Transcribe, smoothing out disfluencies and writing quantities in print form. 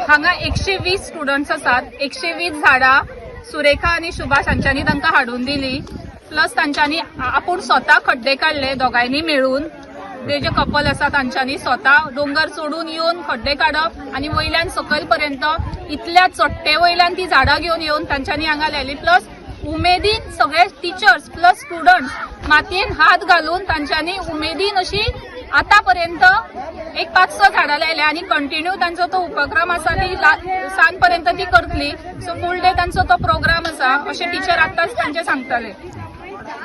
हांगा 120 स्टुडंट्स आसात. 120 झाडां सुरेखा आनी सुभाष हांच्यांनी तांकां हाडून दिली. प्लस तांच्यांनी आपूण स्वता खड्डे काडले दोगांयनी मेळून. ते जे कपल आसा, तांच्यांनी स्वता दोंगर चडून येवन खड्डे काडप आनी वयल्यान सकयल पर्यंत इतल्या चडटे वयल्यान ती झाडां घेवन येवन तांच्यांनी हांगा लायली. प्लस उमेदीन सगळे टिचर्स प्लस स्टुडंट्स मातयेन हात घालून तांच्यांनी उमेदीन अशी आतापर्यंत एक पांच स झाडां लायल्या आनी कंटिन्यू तांचो तो उपक्रम आसा, ती सांज पर्यंत ती करतली. सो फूल डे तांचो तो प्रोग्राम आसा, अशें टिचर आतांच तांचे सांगतले.